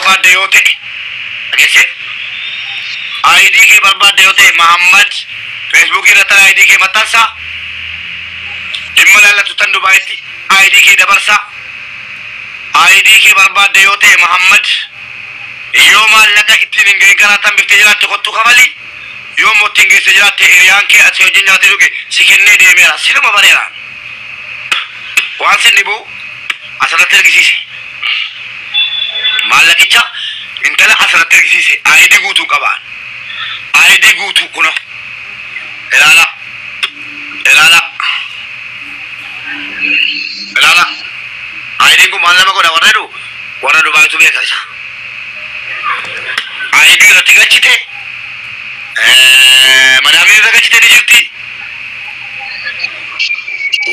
barbaadde yoo ta'e dhageesse ID kee barbaadde yoo ta'e Mahammad Feesbuukii irratti ID kee maxxansaa dhimma laallatu tan Dubaayitti ID kee dabarsaa ID kee barbaadde yoo ta'e Mahammad yoo maallaqa ittiin hin gahin karaa tan biftee jiraatte kottuu kafali yoo immoo ittiin geesse jiraatte hiriyaan kee asii wajjin nyaatee dhuge si kennee deemeera siluma bareera waan sin dhibu asirratti ergisiise maallaqicha intala asirratti ergisiise ID guutuu qabaan ID guutuu kuno ilaala ilaala ilaala ID'n kun maal nama godha warra jedhu warra Dubaayitu beeka isa ID irratti galchite madaamii irra galchite ni jirti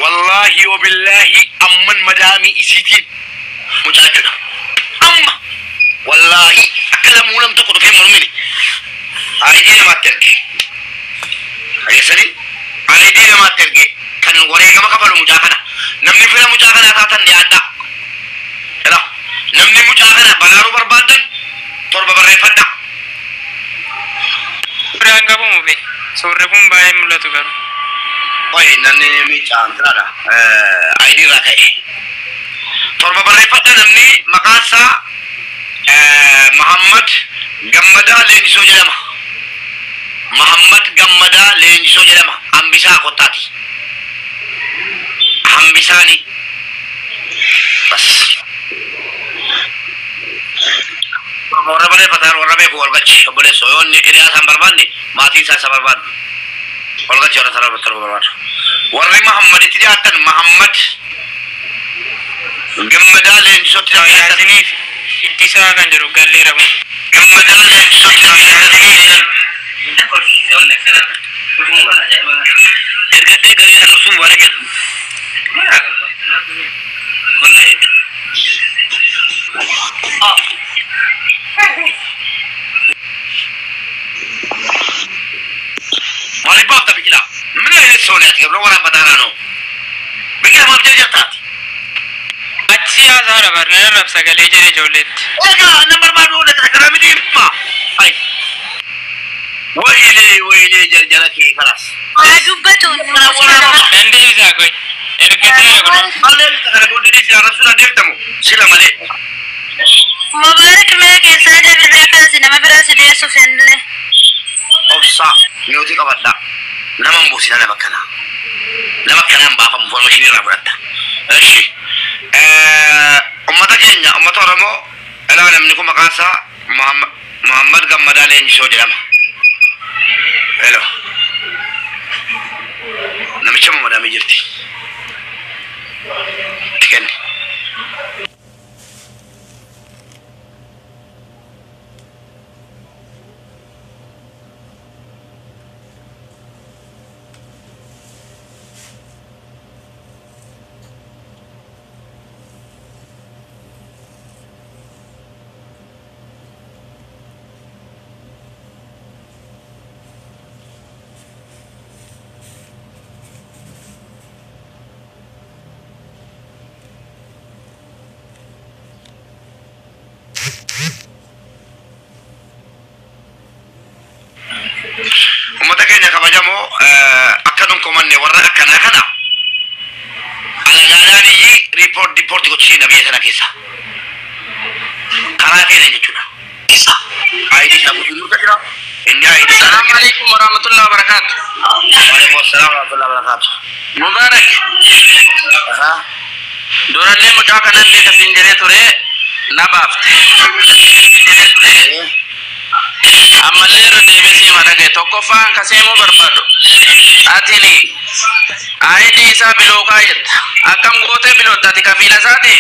wallaahi wabillaahi amman madaamii isiitiin mucaa jechuudha amma wallaahi akka lamuu nam tokko dhufee mormini ID namaatti erge dhageessanii ID namaatti erge kan wareegama kafalu mucaa kana namni fira mucaa kanaa taatan dhiyaadhaa Ela namni mucaa kana baraaruu barbaaddan 7 barreeffadhaa. Suuraan qabamu be. Suurri kun baay'ee mul'atu garuu. Oye namni miicaan tiraadha. ID irraa ka'e. 7 barreeffadhaa namni maqaan isaa Mahammad Gammadaa Leenjisoo jedhama. Mahammad Gammadaa Leenjisoo jedhama. Hambisaa kottaati. Hambisaani. Bas. Warra barreeffatan warra beeku ol galchi obboleessoo yoo inni hiriyaa isaan barbaanne maatii isaa isa barbaadu ol galchi warra sana barbaadu. Warri Mahammaditti dhiyaatan Mahammad Gammadaa Leenjisootti dhiyaatan. Yaasiniif ittisaa kan jedhu galleera kun. Gammadaa Leenjisootti dhiyaatan. Ergattee garii arrabsuun waan eegale. Maaliif baafta biqilaa? ምን አይነት ሰው ነው ያትገብረው? ወራ በዳራ ነው biqila maaf jarjartaati? Achi haasaadha barnee arrabsa galee jedhe ijoolleetti. Egaa nama barbaadu oole kana miti himma. Ay. Wayilee wayilee jarjara kee kalas. Waa dubbatu. Nan deebisaa goy. Ergateera kun. Malee kana booddee si arrabsuun adeemtamu sila malee. Mubaarak mee keessaa jabirraa kaasi nama biraa si deessuuf jennee. Obsaa mi'ooti qabadhaa. Nama hin buusina nama akkanaa. Nama akkanaa hin baafamu information irraa fudhatta. Eshi. Uummata keenya uummata Oromoo ilaa namni kun maqaan isaa Muhammad Gammadaa Leenjisoo jedhama. Hello. Namicha madaamii jirti. Itti kenni. Uummata keenya kabajamoo akka nun komanne warra akkanaa kana alagaadhaan iyyii riipoort dipoorti gochisiina biyya sana keessa. Karaa keenya jechuudha. ID isaa guutuu nurka jira. Inni ID isaa السلام عليكم ورحمة الله وبركاته. Waalaikum salaam warahmatullahi wabarakatuh. مبارك. Durallee mucaa kanan beeka siin jedhee ture na baafte. Ammallee irra deebisee siima dhagaye tokkoffaan kaseemuu barbaadu. Atini ID isaa bilookaa jetta. Akkam gootee bilootta ati kafiila isaati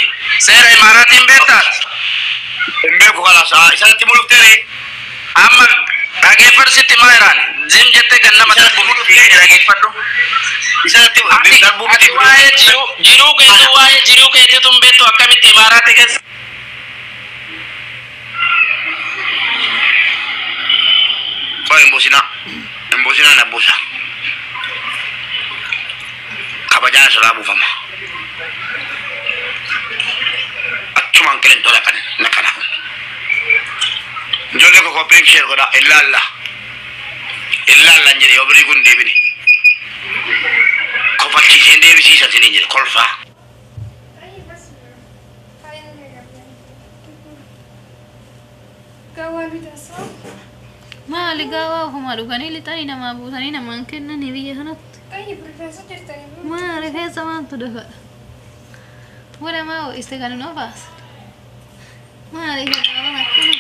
seera imaaraatiin beektaati. Hin beeku kalaas isatti mul'ufteere. Amma dhageeffadhu sitti himaa jiraan. Zim jettee gannama darbuuf dhageeffadhu. Isatti darbuu miti. Ati waa'ee jiruu keetuu waa'ee jiruu keetiitu hin beektu akkamitti imaaraatti keessa. Qoy hin buusinaa. Hin buusinaa na buusa. Kabajaan asirraa buufama. Achumaan qilinxoo dhaqan na kana. Ijoollee koo copy link share godhaa. Illaalla. Illaallaan jedhe yoo birrii kun deebine. Kofalchiiseen deebisiisa isiniin jedhe kolfaa. Maali gaawaa ofuma dhuganii lixanii namaa buusanii namaan kennanii biyya kanatti. Maa rifeensa maaltu dafadha? Buna maa ho'iste kan nu baasa? Maali gaawaan akkana?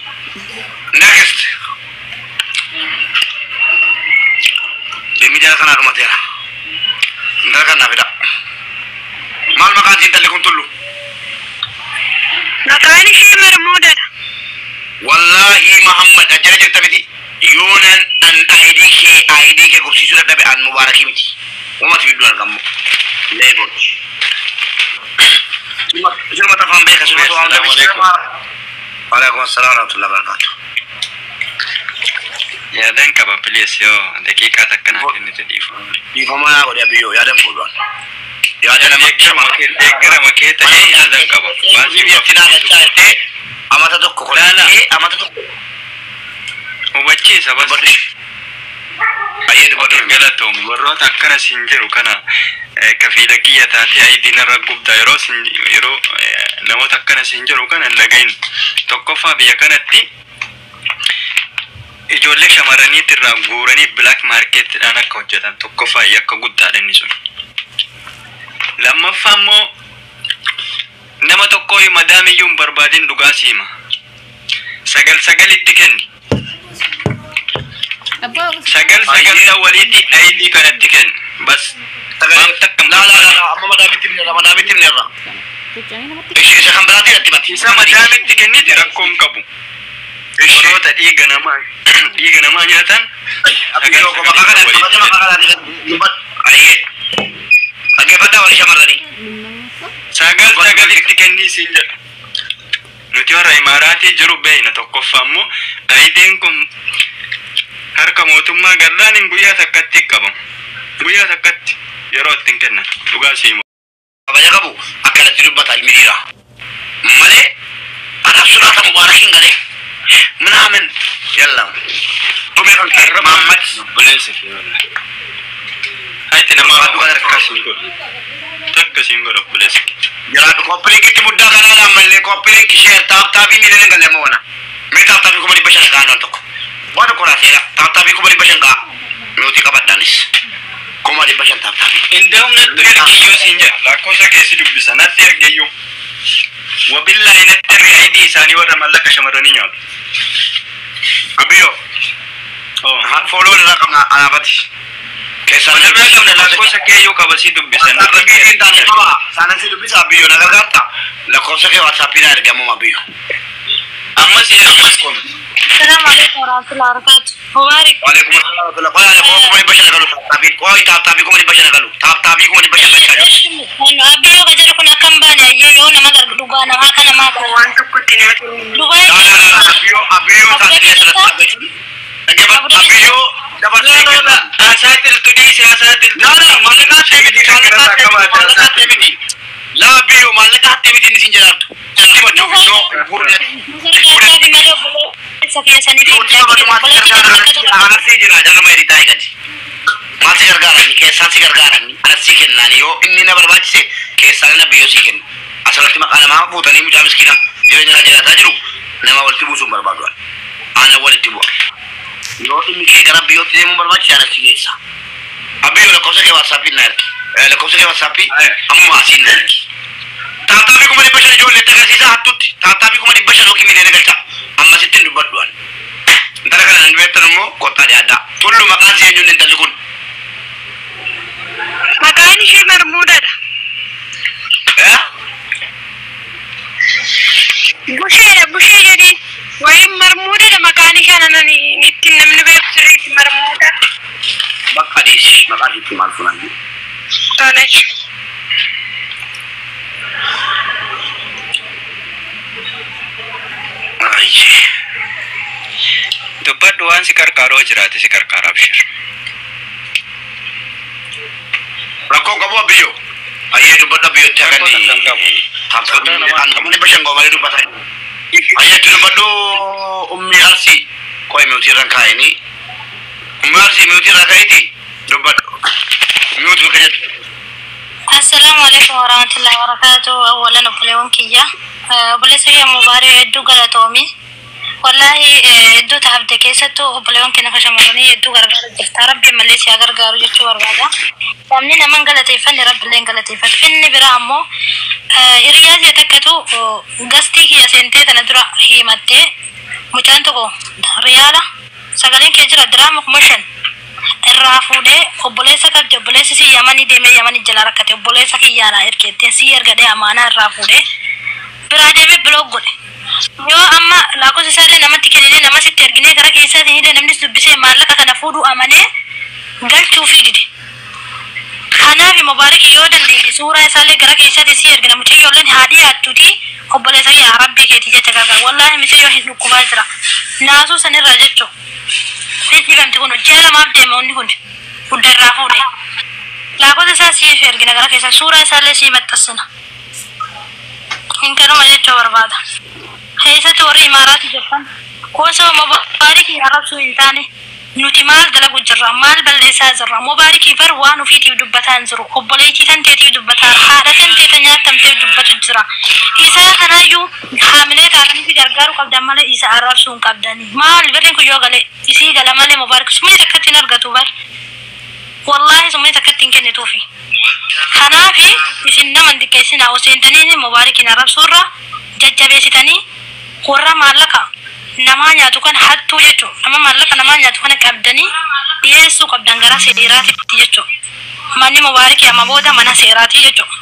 Next. Dhimmi jala kanaa dhumateera. Intala kan naa fida. Maal maqaan isii intalli kun tullu? Maqaan ishee Marmuudadha. Wallaahi Muhammad ajjala jirta miti. Yoonan an ID kee gubsiisuu dadhabe an mubaarakii miti. Uumati fidduu argamu. Leebooti. Isinuma tafaan beeka isinuma waan Assalaamu alaikum. Waalaikum assalam warahmatullahi wabarakatuh. Yaadan qaba please yoo daqiiqaa takka naa kennite dhiifama. Dhiifama naa godhe abiyyoo yaadan fuudhan. Yaada nama Deeggarama kee ta'ee yaadan qaba. Waan si biyyatti naa gachaa jettee amata tokko qorattee amata tokko hubachiisa bas. dubbadhu. Ayyee dubbadhu. Galatoomi warroota akkana siin jiru kana kafiila kiyya taatee ID narra gubdaa yeroo sin yeroo namoota akkana siin jiru kana hin dhagahin. Tokkoffaa biyya kanatti ijoollee shamarraniitti irraa guuranii black marketidhaan akka hojjetan tokkoffaa yakka guddaadha inni sun. Lammaffaa immoo nama tokkooyyuu madaamiyyuu hin barbaadin dhugaa siima. Sagal sagalitti kenni. Abbaa Sagal sagal walitti ID kanatti kenni. Bas waan takka hin Laa laa barbaadin. laa amma madaamitti himneerra madaamitti himneerra. Cuccanii namatti Ishee isa kan biraatii natti mati. Isa madaamitti kenniti rakkoo hin qabu. Warroota dhiiga namaa nyaatan Abiyyoo koo maqaa kana maqaa maqaa kanaatii dubbadhu. Ayyee. Dhaggeeffadhaa warri shamarranii. Sagal sagalitti kennii siin jedha. Nuti warra Imaaraatii jiru beeyna tokkoffaa immoo IDn kun harka mootummaa gallaan guyyaa takkatti qabamu. Guyyaa takkatti yeroo ittiin kennan dhugaa siima. Kabaja qabu akkanatti dubbata ilmi dhiiraa. Malee anaaf suraata mubaarakiin galee. ምናምን የለም። Dhumee kan kee Mahammad. Obboleessa kee wallahi. Hayti nama takka siin godhu. Takka siin godhu obboleessa kee. Jiraatu copy linkitti muddaa kanaan ammallee copy link share tap tapii miiliyoona galee amma wana. Mee tap tapii 500,000 gahaa waan tokko. Waan tokko naa seera tap tapii 500,000 gahaa. Nuti qabadhaanis. 500,000 tap tapii. Indahum natti ergiyyuu siin jedha. Lakkoofsa keessi dubbisa natti ergiyyuu. Wabillaahi natti erga ID isaanii warra mallaqa shamarranii nyaatu. Abiyyoo. Oh. Follow irraa qabna anaafati. Keessaa Walirraa qabna lakkoofsa keeyyuu qaba sii dubbisa. Narra WhatsAppiin taane qaba. Saanan si dubbisa abiyyoo na gargaarta. Lakkoofsa kee WhatsAppii na ergamu abiyyoo. Amma si erga. السلام عليكم ورحمة الله وبركاته. مبارك. Waalaikum assalam warahmatullahi. Qoy ani koo 500,000 galu tap tapii. Qoy tap tapii 500,000 galu. Tap tapii 500,000 galchaa jiru. Abbiyyoo ka jedhu kun akkam baane ayyee yoo nama dhugaa namaa kana maa Waan tokkotti naa kennu. Dhugaa La la la abiyyoo abiyyoo taatee asirratti dhaabbachuu. Dhaggeeffadhu abiyyoo dabarsee kenna. Asaatiltu dhiise asaatiltu. La la maallaqa hattee miti maallaqa hattee miti maallaqa hattee miti. La abiyyoo maallaqa hattee miti inni siin jedhaartu. Sitti machuuf iddoo fuudhatti. Gargaarfi malee obboleessa keessanii fi Nuti qabatumaatti gargaara anasii jira jarma editaa eegati. Maal si gargaarani keessaan si gargaarani anasii kennaani yoo inni na barbaachise keessaan inni biyyoo si kenna. Asirratti maqaa namaa fuutanii mucaa miskiina jireenya isaa jiraataa jiru nama walitti buusuun barbaadu. Ana walitti bu'a. Yoo inni kee gara biyyootti deemuun barbaachise anasii keessa. Abiyyoo lakkoofsa kee WhatsAppii na ergi. Lakkoofsa kee WhatsAppii amma asiin na ergi. Tap tapii 500,000 ijoollee agarsiisaa hattutti tap tapii 500,000 yookiin miliyoona galcha. Ammasitti hin dubbadhu ani. Intala kana nan beektan immoo kottaa dhiyaadhaa. Tullu maqaan si eenyuun intalli kun? Maqaan ishee Marmuudadha. Eh? Busheedha bushee jedhiin. Wayiin Marmuudadha maqaan ishee anan ittiin namni beeku sirriitti Marmuuda. Bakka dhiisi maqaa ishiitti maal funaan jiru. Tole. Ayyee. Dubbadhu waan si qarqaaroo jiraate si qarqaara abshir. Rakkoon qabu abiyyoo. Ayyee dubbadhu abiyyootti Rakkoo akka takka hin qabu. inni 500,000 goo malee dubbataa jiru. Ayyetti dubbadhu ummi arsii. Qoy miutii irraan kaa'ini. Ummi arsii miutii irraa kaa'iti dubbadhu. Miutii bakka jettu. Assalaamu alaikum warahmatullahi wabarakatuh. Awwalan obboleewwan kiyya. Obboleessa kiyya Mubaarak hedduu galatoomi. Wallaahi hedduu taabde keessattuu obboleewwan keenya kan shamarranii hedduu gargaaru jirta. Rabbi malee si haa gargaaru jechuu barbaada. Namni nama hin galateeffanne Rabbi illee hin galateeffatu. Inni biraa ammoo hiriyaa ishee takkatu gastii kiyya seentee tana dura himattee mucaan tokko riyaala sagaleen kee jira diraama 5,000 irraa fuudhee obboleessa qabdi obboleessi si yamanii deemee yamanii jala rakkate obboleessa kiyyaanaa ergeettee si ergadhee amaanaa irraa fuudhee biraa deemee block godhe. Yoo amma lakkoofsa isaallee namatti kenninee nama sitti erginee gara keessaatiin illee namnis dubbisee maallaqa kana fuudhuu amanee galchuufii dide. Kanaaf Mubaarak yoo dandeesse suuraa isaallee gara keessaatti si ergina mucayyoolleen haa dhiyaattuuti obboleessa kiyya rabbii keetii jecha gargaara. Wallaahi mucayyoo hin dhukkubaa jira. Naasuu sanirraa jechuun. Hin dhibamti kun ji'a lamaaf deema inni kun hunda irraa fuudhe. Lakkoofsa isaa siif ergina gara keessaa suuraa isaallee sii maxxansina. Hin kanuma jechuu barbaada. Keessatti warri imaaraatti jirtan osoo Mubaarakii arrabsuu hin taane nuti maal dalagu jirra maal balleessaa jirra Mubaarakii bar waan ofiitiif dubbataa hin jiru obboleettii tan teetiif dubbataa haadha tan teeta nyaatamteef dubbatu jira. Isaa kanaayyuu haamilee taatanii fi gargaaruu qabdan malee isa arrabsuu hin qabdani. Maal birriin kun yoo gale isii gala malee Mubaarak sumni takkatti hin argatu bar. Wallaahi sumni takkatti hin kennituufi. Kanaafi isin nama hin xiqqeessinaa osoo hin taniin Mubaarakiin arrabsuurra jajjabeessitanii warra maallaqa namaa nyaatu kan hattuu jechuudha. Nama maallaqa namaa nyaatu kana qabdanii dhiyeessuu qabdan gara seeraatitti jechuudha. Manni Mubaarakii amma booda mana seeraati jechuudha.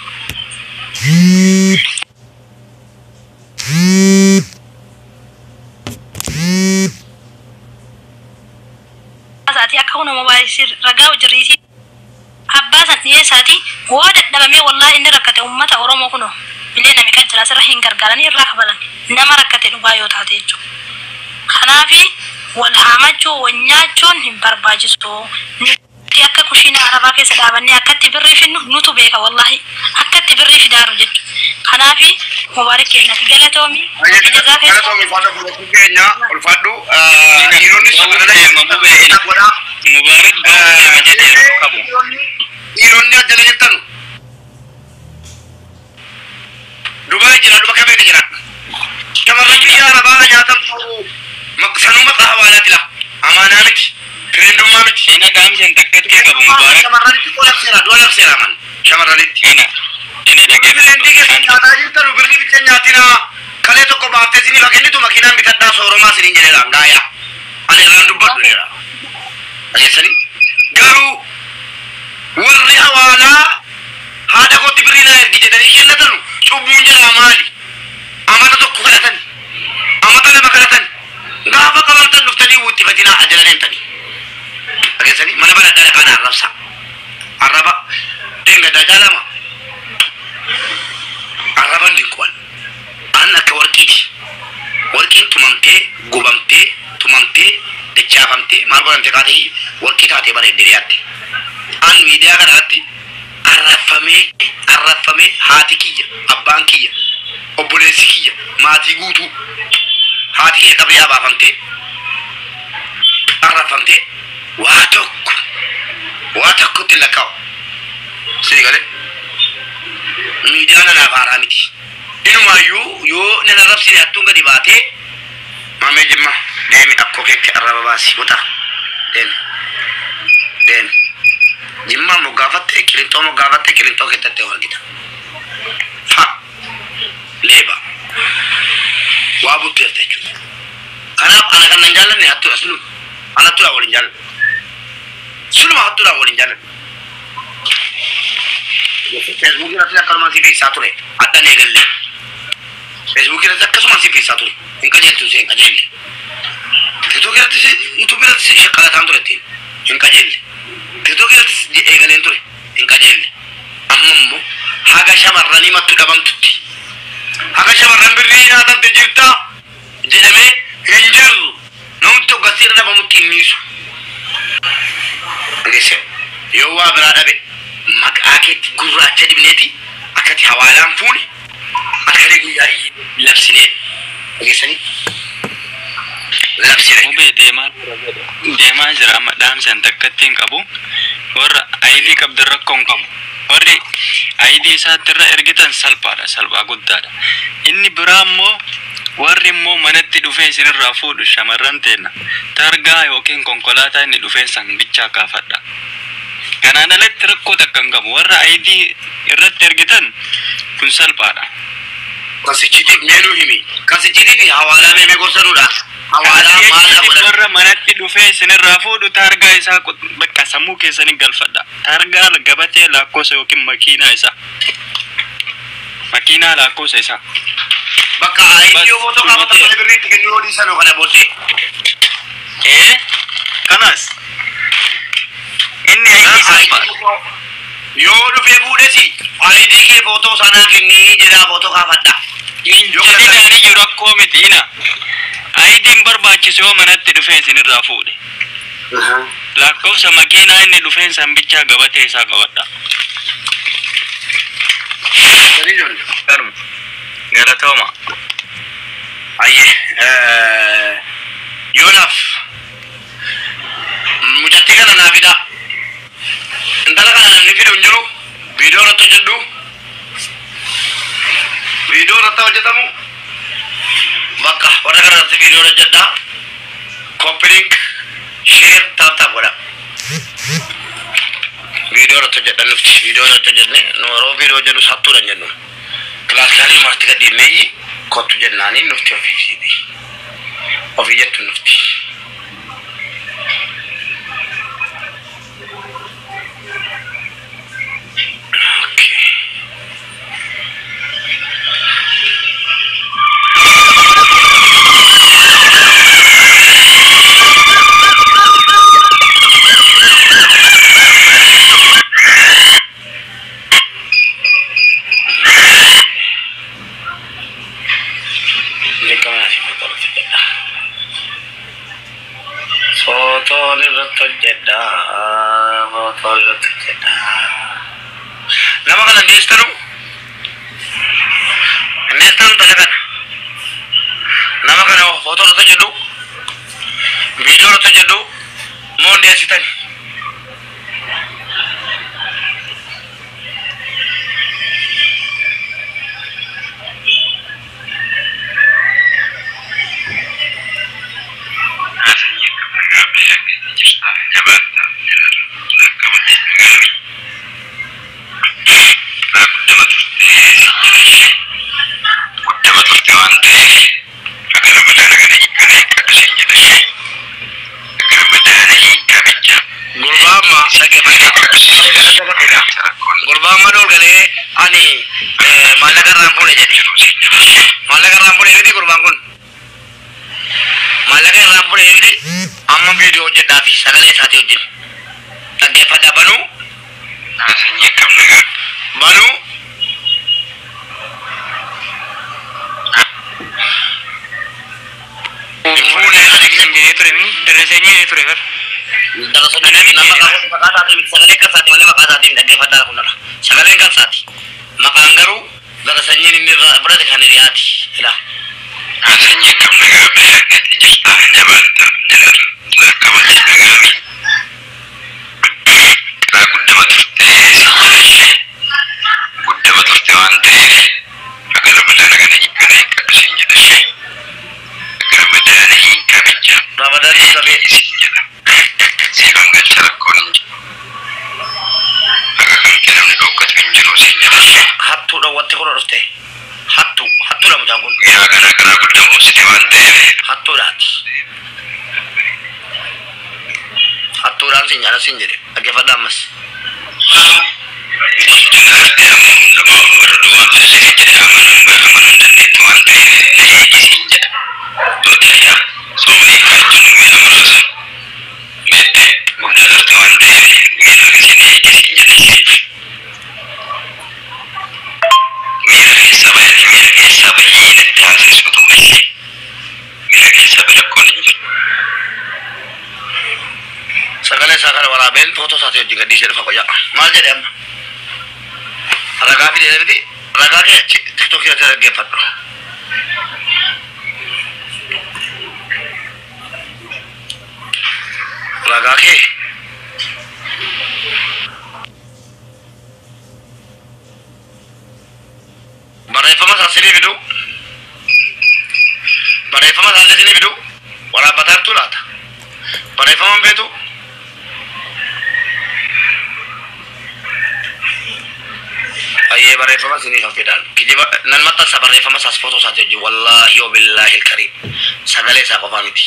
Isaatii akka kun Mubaarak ragaa hojirriisii abbaa san dhiyeessaatii woo dadhabamee wallaahi inni rakkate uummata Oromoo kunoo illee nami kan jira sirra hin gargaaranii irraa kafalan nama rakkate dhugaa yoo taate jechuudha. Kanaafi wal haamachuu wal nyaachuun hin barbaachisu. Nuti akka kushiina arabaa keessa dhaabannee akkatti birrii finnu nutu beeka wallaahi akkatti birrii fidaaru jechuudha. Kanaafi Mubaarak keenya galatoomi jazaa keessa. Galatoomi ulfaadhu obboleettii keenya ulfaadhu. Dhiironni godhaa. Mubaarak bahuuf deema jedhe yeroo qabu. Dhiironni ajjala jirtanu. Dubai jira duba kamee jira. Shamarran biyya arabaa nyaatamtu sanuu maqaa hawaalaati la. Amaanaa miti. Firendummaa miti. Ina dhaamseen takkatti qabu Mubaarak. Shamarranitti qola labseera du'a labseera man. Shamarranitti. Ina ina Firendii keessa dhaggeeffatu. nyaataa jirtanu birrii bicha nyaatinaa. Kalee tokko baaftee isinii kennitu makiinaan bitadhaa sooromaa isiniin jedheera gaayaa. Ani irraan dubbadhu jedheera. Dhageessanii? Garuu warri hawaalaa haadha kootti birrii naa ergi jedhanii kennatanu cubbuun jalaa maali? Amata tokko kadhatan, amata lama kadhatan, gaafa qabamtan dhuftanii wuxxifatinaa ajala deemtanii. Dhageessanii? Mana baradhaa dhaqaan arrabsa. Arraba deengaddaa jaalama. Arraban dinquwan. An akka warqiiti. Warqiin tumamtee, gubamtee, tumamtee, dachaafamtee maal godhamte kaatee warqii taatee bareeddee dhiyaatte. An miidiyaa kanarratti arrafamee arrafamee haati kiyya, abbaan kiyya, obboleessi kiyya, maatii guutuu haati kiyya qabrii abaafamtee arrafamtee waa tokko waa tokkotti lakkaa'u. Sii galee miidiyaan anaaf haaraa miti. Inumaayyuu yoo nan arrabsine hattuun gadi baatee maamee jimma deemi akkoo keetti arraba baasi buta deemi deemi. Jimmaa moggaafatte qilintoo moggaafatte qilintoo keessatti argita. Fa leeba waa butteerta jechuudha. Kanaaf ana kan nan jaallanne hattuudha suluma. Ana hattuudhaan waliin jaalladhu. Suluma hattuudhaan waliin jaalladhu. Feesbuukii irratti akkanumaan si beeksisaa ture. Hadhaan eegalle. Feesbuukii irratti akkasumaan si beeksisaa ture. Hin qajeeltu si hin qajeelle. Tiktookii irratti yuutuubii irratti shakkalataan ture ittiin. Hin qajeelle. Tiktookii irratti eegaleen ture. Hin qajeelle. Amma immoo haga shamarranii mattu dhabamtutti. Haga shamarran birrii nyaatamte jirta jedhamee hin jirru. Namni tokko asirra dhabamutti hin miisu. Dhageesse yoo waa biraa dhabe maqaa keetti gurraacha dibneeti akkati hawaalaan fuune akkati guyyaa labsinee Dhageessanii? Labsiidha. Mubee deemaa deemaa jira amma dhaamsan takkatti hin qabu. Warra ID qabdan rakkoo hin qabu. Warri ID isaatti irra ergitan salphaadha, salphaa guddaadha. Inni biraa immoo warri immoo manatti dhufee isinirraa fuudhu shamarran teenna. Targaa yookiin konkolaataa inni dhufee san bichaa kaafadha. Kanaan alatti rakkoo takka hin qabu. Warra ID irratti ergitan kun salphaadha. Kasichitiif mee nuu himi. Kasichitiif hawaalaa mee mee gorsanuudha. Hawaalaa maal godhan? Warra manatti dhufee isinirraa fuudhu taargaa isaa bakka sammuu keessanii galfadha. Taargaa gabatee lakkoofsa yookiin makiinaa isaa. Makiinaa lakkoofsa isaa. Bakka ID yoo footoo kaafatan malee birrii itti kennuu yoo dhiisan kana booddee. Ee kanas inni ID salphaadha. Yoo dhufee fuudhesi ID kee footoo sanaa kennii jedhaa footoo kaafadha. Jedhin ani jiru rakkoo miti ina. ID'n barbaachisu yoo manatti dhufee isinirraa fuudhe. Lakkoofsa makiinaa inni dhufeen san bichaa gabatee isaa qabadha. Galatooma. Ayyee yoonaaf mucattii kana naa fidaa. Intala kana namni fidu hin jiru. Viidiyoo irratti hojjedhu. Viidiyoo irratti hojjetamu. Bakka warra kana irratti viidiyoo hojjedha. Copy link, share, tap tap godha. Viidiyoo irratti hojjedha nufti. Viidiyoo irratti hojjenne nu yeroo viidiyoo hojjennu hattuudha hin jennu. Kilaaskaalii marti gad dhiibneeyyi kottu jennaanii nufti ofii isiiti. Ofii jettu nufti. Okay. Dirqama asii footoo irratti hojjedha. Footoon irratti hojjedha. Footoon irratti hojjedha. Nama kana hin dhiyeessanu? Hin dhiyeessanu tole kana. Nama kana footoo irratti hojjedhu. Viidiyoo irratti hojjedhu. Moo hin dhiyeessitani? Gurbaa amma dhaggeeffadha. Gurbaa amma dhool galee ani maallaqa irraan fuudhe jedhe. Maallaqa irraan fuudhe miti gurbaan kun. Maallaqa irraan fuudhe miti amma viidiyoo hojjedhaa fi sagalee isaatii wajjin. Dhaggeeffadha banuu. Banuu. Fuudhee Jedhee ture mini daraseenyi jedhee ture bar. Darasanii nama maqaa isaatii miti sagalee kan isaati malee maqaa isaatii dhaggeeffadhaa kunarra. Sagaleen kan isaati. Maqaan garuu darasanyiin inni irraa fudhate kan hiriyaati. Ilaa. Ramadaan qabee. Hattuudha wanti kun dhufte. Hattu hattuudha mucaan kun. Hattuudhaati. Hattuudhaan sin nyaata sin jedhe dhaggeeffadhaa ammas. Sagalee isaa kana waraabeen footoo isaatii wajjin gadhiisee dhufa qoyaa. Maal jedhe amma? Ragaa fidee miti ragaa kee achi tiktookii irratti dhaggeeffadhu. Ragaa kee barreeffama isaa sinii fidu, barreeffama isaallee sinii fidu. Waraabbataa jirtu laata? Barreeffama hin beektu. Ayyee, barreeffama sinii fidaan. Kijiba nan maxxansa barreeffama isaas footoo isaati wajjin. Wallaahi wa billaahi alkariim, sagalee isaa qofaa miti.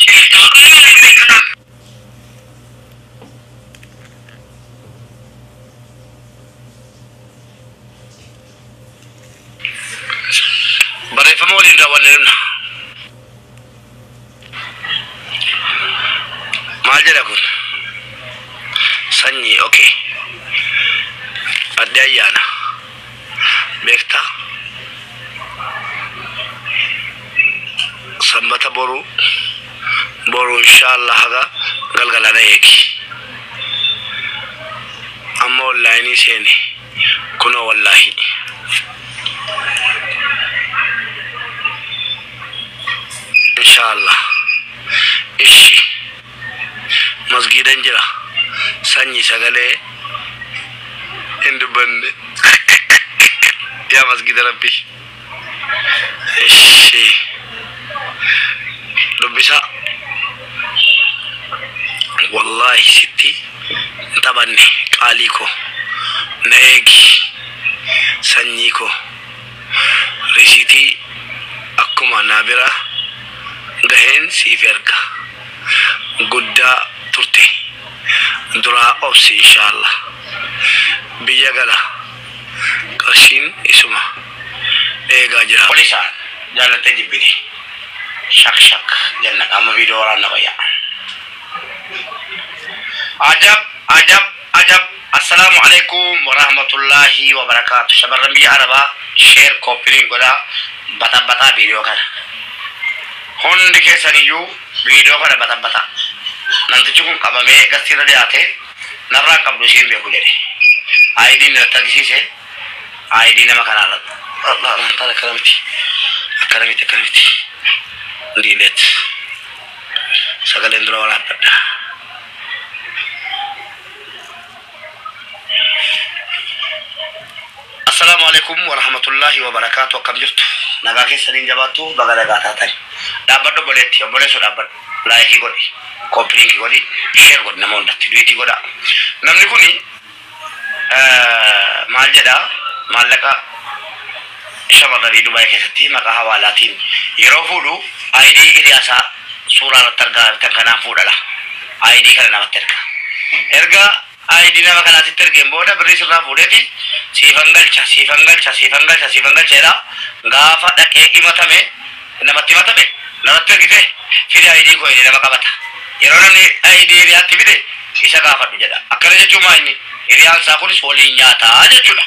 Barreeffama waliin daawwanne himna. Maal jedha kun? Sanyii, okay. Adde ayyaana. Beektaa? Sanbata boruu, boruu inshaallah haga galgalana eegi. Amma onlaayinii seene kunoo, wallaahi. Inshaallah. Ishi. Masgiidan jira. Sanyii, sagalee hin dubbanne. Yaa masgiida rabbi. Ishi. Dubbisaa. Wallaahi sitti hin taphanne, qaalii koo. Na eegi. Sanyii koo. Risiitii akkuma naa bira gaheen siif erga. Guddaa turte. Duraa obsi, inshaallah. Biyya gala. Qarshiin isuma eegaa jira. Polisaan jaalattee jibbite. Shak shak jenna qaama viidiyoo waraanna bayya. Ajab, ajab, ajab! Assalaamu alaikum warahmatullahi wabarakaatu. Shamarran biyya Arabaa, share, copy link godhaa, baxabbaxaa viidiyoo kana. Hundi keessaniyyuu viidiyoo kana baxabbaxaa. Namtichi kun qabamee garsiirra dhiyaate, narraa qabdu isiin beeku jedhe. Aayidiin irratti argisiise, aayidii nama kanaa irratti. Akkana miti. Akkana miti, akkana miti. Delete. Sagaleen dura waraabbadha. Assalaamu alaikum warahmatullahi wabarakaatu. Akkam jirtu? Nagaa keessaniin jabaattu? Baga nagaa taatan. Dhaabbadhu obboleetti, obboleessoo, dhaabbadhu. Like godhi, copy link godhi, share godhi, nama hundatti duet godha. Namni kuni maal jedhaa? Maallaqa shamarranii Dubaay keessatti maqaa hawaalaatiin yeroo fuudhu ID hiriyaasaa suuraa irratti argaa jirtan kanaan fuudhala. ID kana namatti erga. Erga ID nama kanaatitti ergeen booda birrii sirraa fuudheeti siifan galcha, siifan galcha, siifan galcha, siifan galcha jedha. Gaafa dhaqee himatame, namatti himatame, namatti ergite, fide ID koo jedhee nama qabata. Yeroo namni ID hiriyaatti fide, isa gaafadhu jedha. Akkana jechuun maa inni hiriyaan isaa kunis waliin nyaataa jechuudha.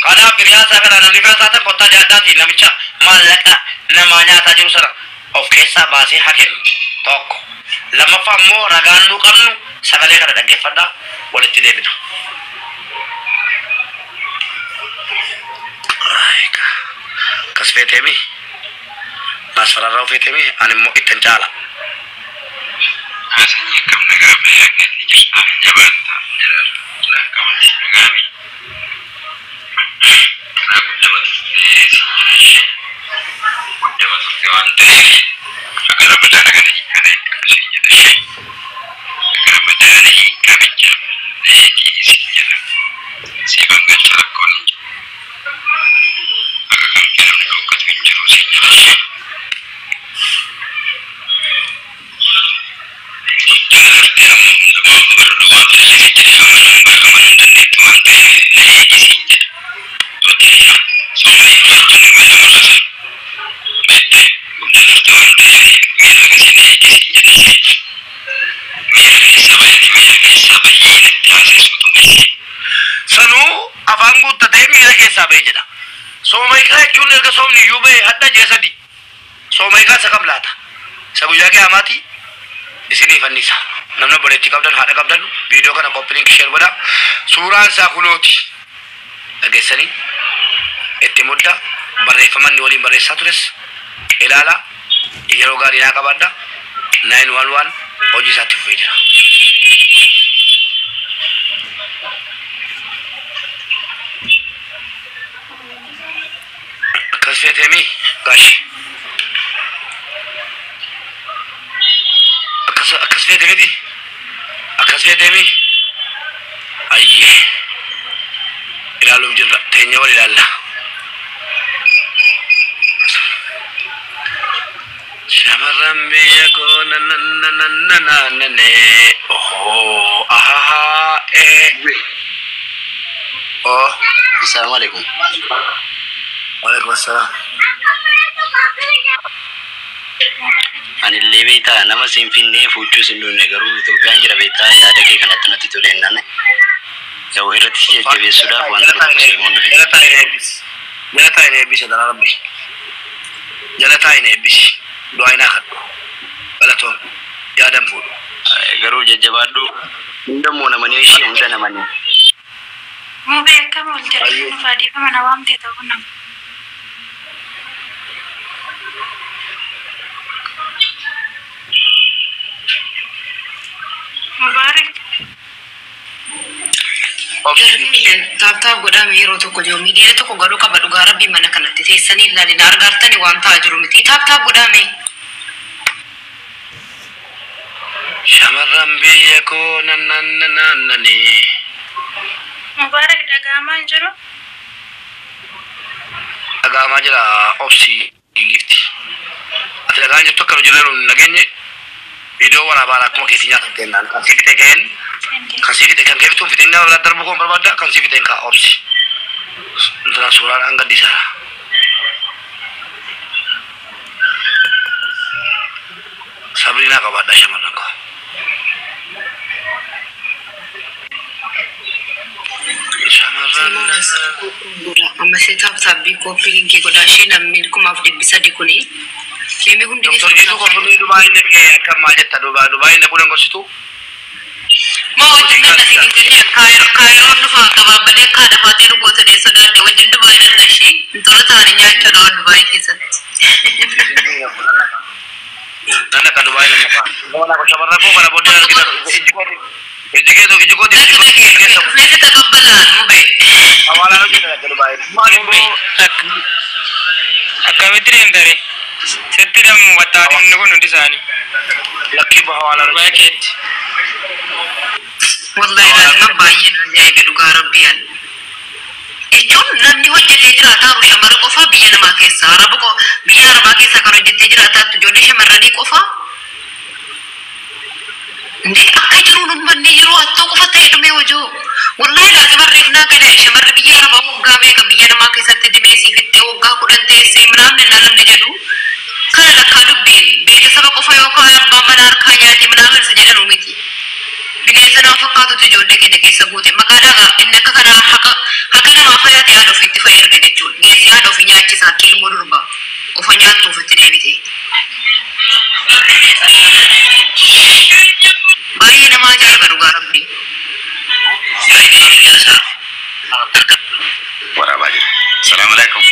Kanaaf hiriyaan isaa kana namni bira taatan kottaa jaaddaatiin namicha maallaqa namaa nyaataa jiru sana of keessaa baasee haa kennu. Tokko. Lammaffaa immoo ragaan nuu qabnu sagalee kana dhaggeeffadhaa, walitti deebina. Akkas feeteemi? Masfararraa feeteemi? Ani immoo ittin caala. Sanyii, akkam nagaa fayyaa keetii jirta? Jabaata jira qabati nagaami. Karaa guddama turte si jira ishee guddama turte waan ta'eef akka ramadaana kana hiikana hiikkatu siin jedha ishee akka ramadaana hiikkaa bicha eegii siin jedha. Siifan galcha, rakkoon hin jiru. Akka kan kee namni dhokkatu hin jiru siin jedha ishee. Guddama turte, amma hundumaa barru waan ta'eef jedhee amanuun bara amanuu hin dandeettu waan ta'eef na eegi siin jedha. Fakkeenyaaf sooma hiikuu jechuun guyyaa muraasa beektee guddaa turte waan ta'eef miira akkasii na eegi siin jedha ishee. Miira keessaa bahii, miira keessaa bahii natti haasa'isuutu ishee. Sanuu afaan guuttatee miira keessaa ba'e jedha. Sooma hiikaa jechuun erga soomni iyyuu ba'e hadda ji'a 3. Sooma hiikaa isa kam laata? Isa guyyaa qiyamaati isinii fannisa. Namni obboleettii qabdan, haadha qabdan, viidiyoo kana copy link, share godhaa. Suuraan isaa kunooti. Dhageessanii itti mudda, barreeffama inni waliin barreessaa tures ilaala. Yeroo gaarii naa qabaadha. 911 hojii isaatti fufee jira. Feeteemi gaashi. Akkas akkas feete miti? Akkas feeteemi? Ayyee. Ilaaluuf jirra. Teenya wal ilaalla. Shamarran biyya koo na na na na na na na ne. Ohoo ahahaa ee. Oh. Assalamu alaikum. Waalaikum assalam. Anillee beektaa nama siin finnee fuuchuu siin duune garuu Itoophiyaan jira beektaa yaada kee kanatti natti tole jennaan. Yoo irratti si jajjabeessuudhaaf wanta tokko seemoon dhufe. Jala taa'in eebbisi. Jala taa'in eebbisi dhala rabbi. Jala taa'in eebbisi. Du'aa hin haadhu. Galatoon yaadan fuudhu. Garuu jajjabaadhu hundammoo namanii ishee hunda namanii. Mubee akkam oolche dhufaa dhiifama na waamte ta'uu nama. Mubaarak. Tap tap godhame yeroo tokko jiru miidiyaa tokko garuu qaba dhugaa rabbii mana kanatti teessanii ilaalina argartani waan ta'aa jiru miti tap tap godhame. Shamarran biyya koo na na na na na ne. Mubaarak dhaga'amaa hin jiru. Dhaga'amaa jira obsi gifti. Ati dhagaan jirtu akka nu jirru hin nageenye. Viidiyoo waraabaa akkuma keetii nyaatan kennaan kan si fite keen kan si fite kan kee fituun fitinna biraa darbu koon barbaadda kan si fiteen kaa obsi. Intalaan suuraadhaan gaddisaara. Sabriinaa qabaadha shamarran koo. Shamarran Amma see tap tap koppii linkii godhaa ishee namni 1300 kuni. Deemee hundi Doktor Jituu konfirmii Dubaay dhaqee akkam maal jetta Dubaay Dubaay dhaquu dangorsitu? Ma wajjin nan asii hin galee kaayiroon dhufa gabaabbalee akka haadha faatee dhugoota dee sodaadhe wajjin Dubaay nan dhashee tola ta'anii nyaachuudha waan Dubaay keessatti. Nan dhaqa Dubaay nan dhaqa. Shamarran koo kana booddee argitan ijji kooti ijji keetu ijji kooti ijji kooti keessa. Dhufee taqabbalaan mubee. Hawaalaan hojii dhaqa Dubaay. Maal immoo Akkamitti deemtare? Sitti dammu wattaadhimni kun hundi isaanii. Lakkii hawaalaan Dubaay keetti. Wallahi laazima baay'een ajaa'ibe dhugaa rabbiyan. Jechuun namni hojjetee jiraataa jiru shamara qofa biyya namaa keessa araba biyya arabaa keessa kan hojjetee jiraataatu ijoollee shamarranii qofa. Indee akka jiruun uummanni yeroo attoo qofa ta'e dhumee hojii. Wallahi laazima reefnaa galee shamarri biyya arabaa waggaa meeqa biyya namaa keessatti dimeesii fixxee waggaa 10 teessee minaamni namni jedhu. Kana lakkaa dubbiin beeksisa qofa yookaan abbaan mana harkaa nyaate minaamin isa jedhan miti. Bineensa nama fakkaatutu ijoollee keenya keessa guute maqaa dhagaa inni akka kanaa haqa haqa namaa fayyate haadha ofiitti fayyadde jechuudha. Geessi haadha ofii nyaachisaa ilmoo durba ofa nyaattu ofitti deebite. Baay'ee nama ajaa'iba dhugaa rabbi. Waraabaa jira. Salaamu alaikum.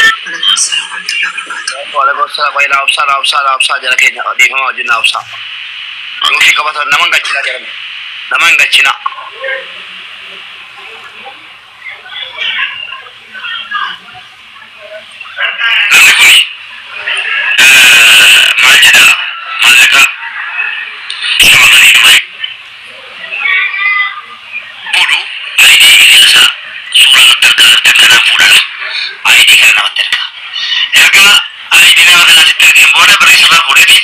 Alaikum salaam wa rahmatullahi wa barakatuh. Waalaikum salaam. Waa ilaa obsaa obsaa obsaa jala keenya dhiifama wajjin naa obsaa. Nuufi qabata nama hin galchinaa jedhame. Nama hin galchinaa. Namni kun maal jedha maallaqa shamarranii Dubaay fuudhu ID bilisa suuraa irratti argaa kanaan fuudhana. ID kana namatti erga. Erga ID nama kanaa sitti ergeen booda birrii sirraa fuudheeti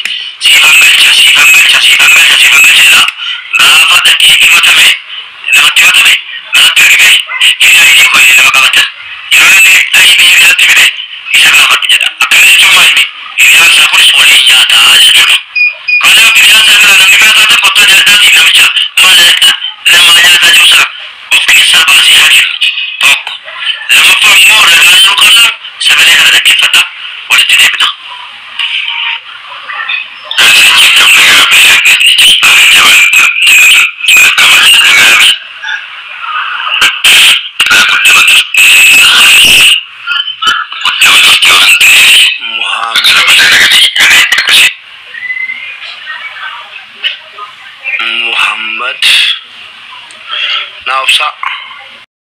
siifan galcha siifan galcha siifan galcha siifan galcha jedha. Gaafa dhaqee himatame namatti himatame namatti ergite fida ID koo jedhee nama qabata. Yeroo inni ID irratti fide isa gaafadhu jedha. Akkana jechuun maal inni hiriyaan isaa kunis waliin nyaataa jechuudha. Kanaaf hiriyaan isaa kana namni bira taatan kottaa nyaataatii namicha maallaqa nama nyaataa jiru sana of keessaa baasee haa kennu. Tokko. Lammaffaa immoo ragaan nu qabnu sagalee kana dhaggeeffadhaa walitti deebina. Muhammad. Naa obsaa.